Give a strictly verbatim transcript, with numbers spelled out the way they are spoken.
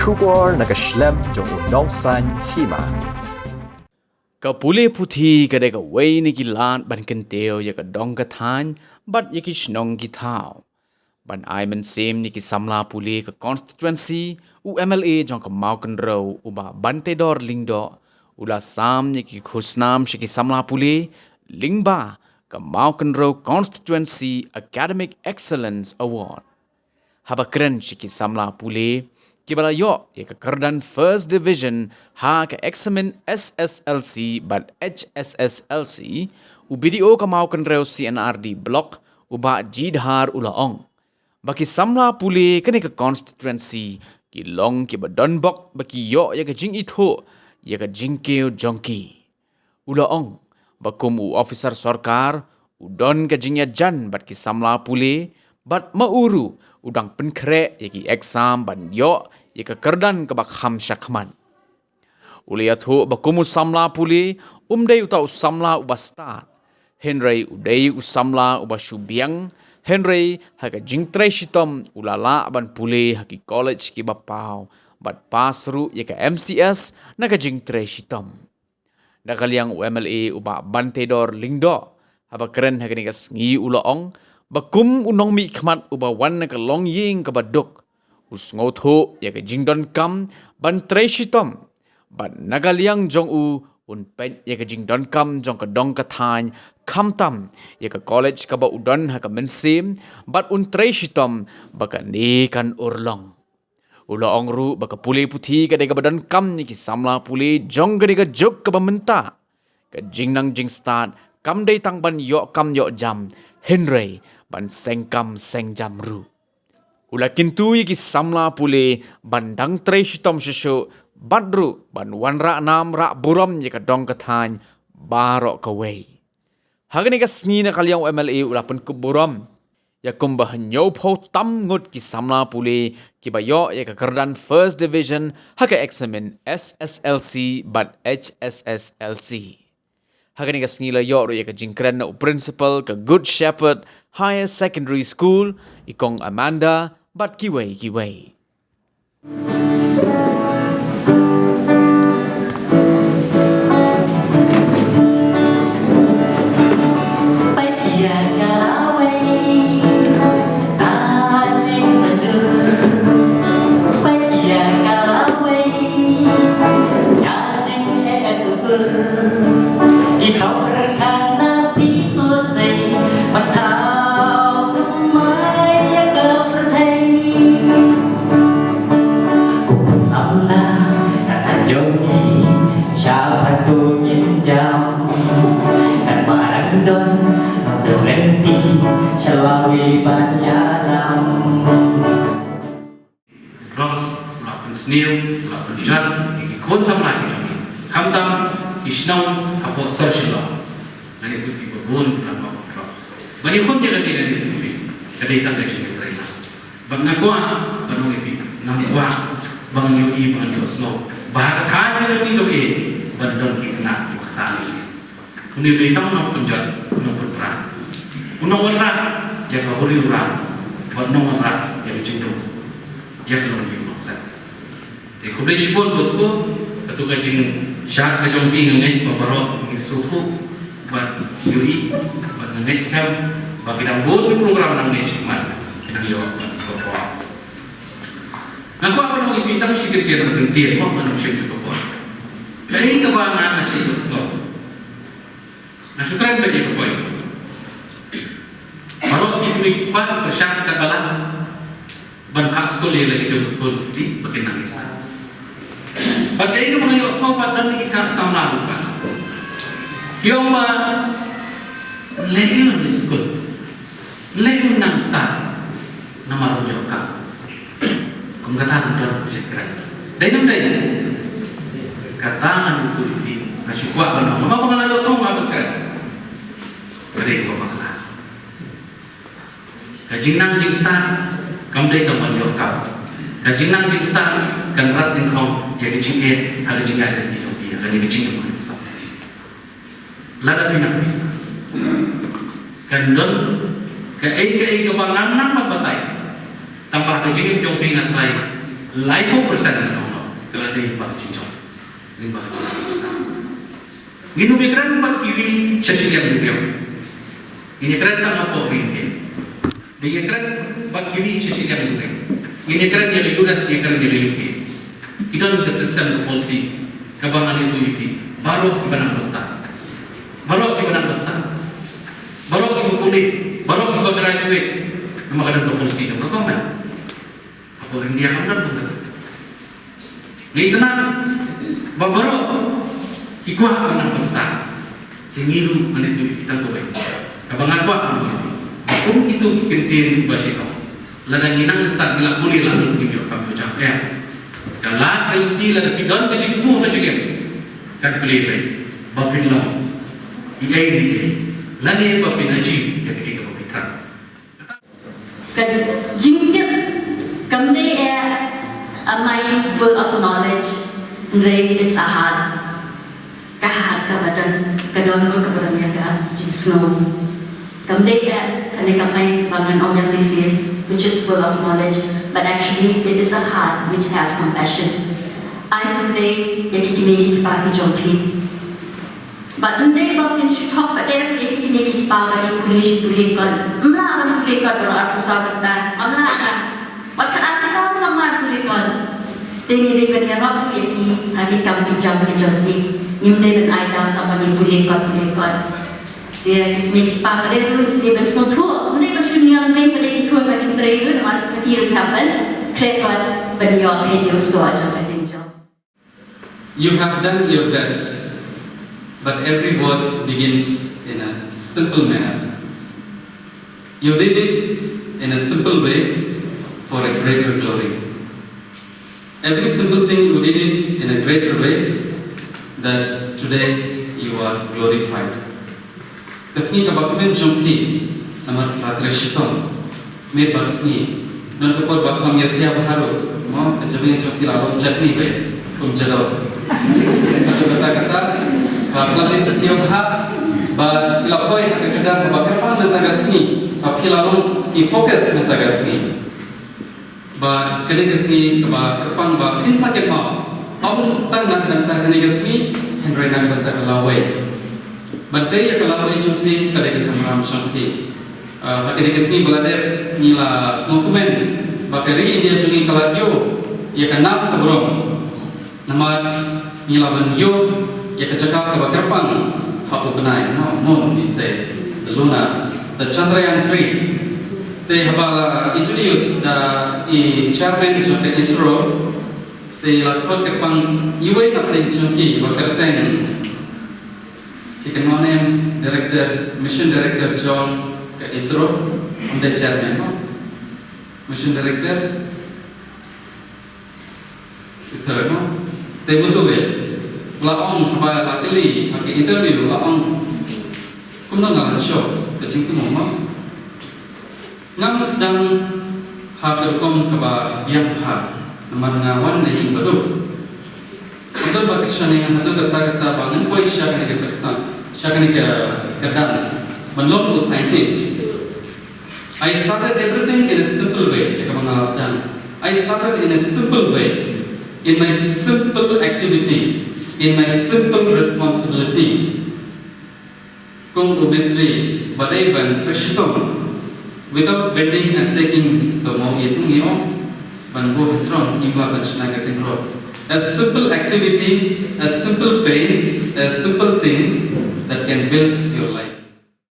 Khubor na ka shlem jong u nongsan hima. Ka pule puthi ka dei kawei na ki lad ban kyntiew ïa ka dong ka thaiñ bad ïa ki shnong ki thaw. Ban ai mynsiem ïa ki samla pule ka constituency, u M L A jong ka Mawkynrew u Bah Bantedor Lyngdoh u la sam ïa ki khusnam sha ki samla pule lyngba ka Mawkynrew Constituency Academic Excellence Award. Haba kren sha ki samla pule kiba la ïoh ïa ka kyrdan First Division ha ka eksamin S S L C bad H S S L C, u B D O ka Mawkynrew C N R D Block u Bah G Dhar u la ong ba ki samla pule kane ka constituency ki long kiba donbok ba ki ïoh ïa ka jingithuh ïa ka jingkiew jong ki. U la ong ba kum u ophisar sorkar u don ka jingïajan bad ki samla pule bad ma u ruh u dang pynkhreh ïa ki eksam ban ïoh ïa ka kyrdan kaba kham shakhmat. U la ïathuh ba kum u samla pule um dei uta u samla uba stad, hynrei u dei u samla uba shu biang, hynrei ha ka jingtrei shitom u la lah ban pule ha ki college kiba paw bad pass ruh ïa ka M C S na ka jingtrei shitom. Na ka liang u M L A u Bah Bantedor Lyngdoh haba kren ha kane ka sngi u la ong ba kum u nongmihkhmat uba wan na ka longïing kaba duk, u sngewthuh ïa ka jingdonkam ban trei shitom bad na ka liang jong u un peit ïa ka jingdonkam jong ka dong ka thaiñ khamtam ïa ka college kaba u don ha ka mynsiem bad un trei shitom ba kane kan urlong. U la ong ruh ba ka pule puthi ka dei kaba donkam ïa ki samla pule jong kane ka juk kaba mynta. Ka jingnang jingstad kam dei tang ban ïoh kam ïoh jam, hynrei ban seng kam seng jam ruh. U la kyntu ïa ki samla pule ban dang trei shitom shuh shuh bad ruh ban wanrah nam rah burom ïa ka dong ka thaiñ baroh kawei. Ha kane ka sngi na ka liang u M L A u la pynkup burom ïa kumba hynñiewphew tam ngut ki samla pule kiba ïoh ïa ka kyrdan First Division ha ka eksamin S S L C bad H S S L C. Ha kane ka sngi la ïoh ruh ïa ka jingkren na u principal ka Good Shepherd Higher Secondary School, i Kong Amanda bad kiwei kiwei. Roh, la pynsniew, la pynjot ïa ki khun samla ki jong ngi. Khamtam ki shnong hapoh sor Shillong. Ngan ïathuh ïa phi ba bun la noh drops. Ban ïakhun ïa kane ngan ïathuh ïa phi. Ka dei tang ka jingïatreilang. Bad nga kwah ban ong ïa phi, nga kwah ba ngan ïohi, ba ngan ïohsngew ba ha ka thaiñ ka jong ngi ka dei ban don ki khynnah kiba ktah ïa ngi. Une u dei tang u nongpynjot, u nongpynpra, u nongwanrah ïa ka huri hura bad u nongwanrah ïa ka jingdum ïa ka longïing longsem. Te khublei shibun, ko sku, kato ka jingshad ka jong phi nga ngeit ba baroh ngi sngewthuh bad ïohi bad nga ngeit skhem ba ki dang bun ki program nangne shakhmat ki dang ïoh ban perform. Nga kwah ban ong ïa phi tang shi kyntien, kyntien mo, ngan ym shim shuh ka por. Kaei kaba nga, nga shu ïohsngew. Nga shu kren beit ïa ka point. Baroh ki kmie ki kpa pyrshang katba lah ban phah skul ïa la ki jong ki khun ki kti ba kin nang ïa stad. Bad kaei kaba nga ïohsngew pat, don ki khun samla ruh pat ki ong ba leh ïa u leit skul, leh ïa u nang stad, namar um ïoh kam. Kum kata ruh don ka jingkren. Dei ne ym dei? Kata ngan ïathuh ïa phi, nga shu kwah ban ong. Namar ba nga la ïohsngew nga ban kren. Ka dei kaba bakla. Ka jingnang jingstad kam dei tang ban ïoh kam. Ka jingnang jingstad kan rat nyngkong ïa ka jingeh ha ka jingïaid lynti jong phi, ha kane ka jingim. Lada phi nang pisa, kan don kaei kaei kaba ngan nang ban batai. Tangba ha ka jingim jong phi nga trai Laiphew percent na nong ka la dei ba ka jingjop. Lyngba ka jingstad. Ngin ym ïakren bad kiwei sha shiliang duriaw. Ngin ïakren tang hapoh ri India. Ngin ïakren bad kiwei sha shiliang duriaw. Ngin ïakren ïa la U S, ngin ïakren ïa la U K. Ki don ka system ka policy kaba ngan ïathuh ïa phi. Baroh kiba nang ba stad. Baroh kiba nang ba stad. Baroh kiba pule. Baroh kiba graduate. Namar ka don ka policy jong ka government. Hapoh India kam don kumta. Ngi tnat ba baroh ki kwah ban nang ba stad. Te ngi ruh ngan ïathuh ïa phi tang kawei kaba nga kwah ban ïathuh. Ba kum kito ki kyntien ba shitom, lada ngi nang ba stad ngi la pule la lut, ngim ïoh kam ïoh jam. Em. Ka lad ka lynti, lada phi don ka jingthmu ka jingim, kan plie beit ba phin long ïa ei ei lane ba phin achieve ïa kaei kaba phi thrang. Ka jingtip kam dei eh a mind full of knowledge, hynrei it's a heart. Ka heart kaba don, ka don ruh kaba don ïa ka jingsngew. Kam dei eh kane ka mind ba ngan ong ïa shisha, which is full of knowledge, but actually it is a heart which have compassion. Ai khublei ïa ki kmie ki kpa ki jong phi. Bad ym dei ba phin shu thok pat ïa ki kmie ki kpa ba ki pule shi pule kot. Ym lah ban pule kot baroh arphew saw kynta. Ym lah ban. Wat khatar kynta ym lah ban pule kot. Te ngi dei ban ïarap ïa ki ha ki kam ki jam ki jong ki. Ngim dei ban ai daw tang ba ngin pule kot pule kot. Te ki kmie ki kpa pat ïa ki dei ban sngewthuh. Ym dei ban shu niam beiñ pat ïa ki khun ba kin trei ruh namar ki ruh ki hap ban khreh kot ban ïoh khlem ïoh shuh jong ka jingjop. You have done your best, but every word begins in a simple manner. You did it in a simple way for a greater glory. Every simple thing you did it in a greater way that today you are glorified. Ka sngi kaba kmen jong phi, namar phi la trei shitom miet bad sngi. Don ka por ba phi la ïathiah bha ruh, mo, ka jabieng jong phi la long chutney beit, kum jador. Kata kata, ba phi la ïathiah bha, ba phi la poi ha ka kyrdan kaba kyrpang mynta ka sngi, ba phi la long i focus mynta ka sngi. Ba kane ka sngi kaba kyrpang ba phin sa kynmaw, ym tang na ka bynta kane ka sngi, hynrei na ka bynta ka lawei. Ban tei ïa ka lawei jong phi ka dei ka kamram jong phi. Ah, ha kane ka sngi ba la dep ngi la sngewkmen ba ka ri India jong ngi ka la ïoh ïa ka nam ka burom. Namar ngi la ban ïoh ïa ka jaka kaba kyrpang ha u bnai, no, moon, we say, the lunar, the Chandrayaan three. Te haba la introduce da i chairman jong ka ISRO, te la khot kyrpang iwei na pdeng jong ki ba kyrteng. Ki kynmaw ne em, director, mission director jong ka ISRO, ym dei chairman, no? Mission director. Te, no? Te mutu eh. La ong haba la kylli ha ka interview, la ong, kumno nga la shoh ka jingkynmaw, mo? Ngam sdang ha ka rukom kaba biang bha, namar nga wan na ïing baduk. Haduh ba kyrshan ïa nga haduh katta katta ba ngan poi sha kane ka kyrdan, sha kane ka kyrdan ban long u scientist. I started everything in a simple way, ïa kaba nga la sdang. I started in a simple way, in my simple activity, in my simple responsibility. Kum u mistri ba dei ban trei shitom, without bending and taking the mawit, ngi ong, ban buh ha jrong, ngim lah ban shna ka kynroh. A simple activity, a simple pain, a simple thing that can build your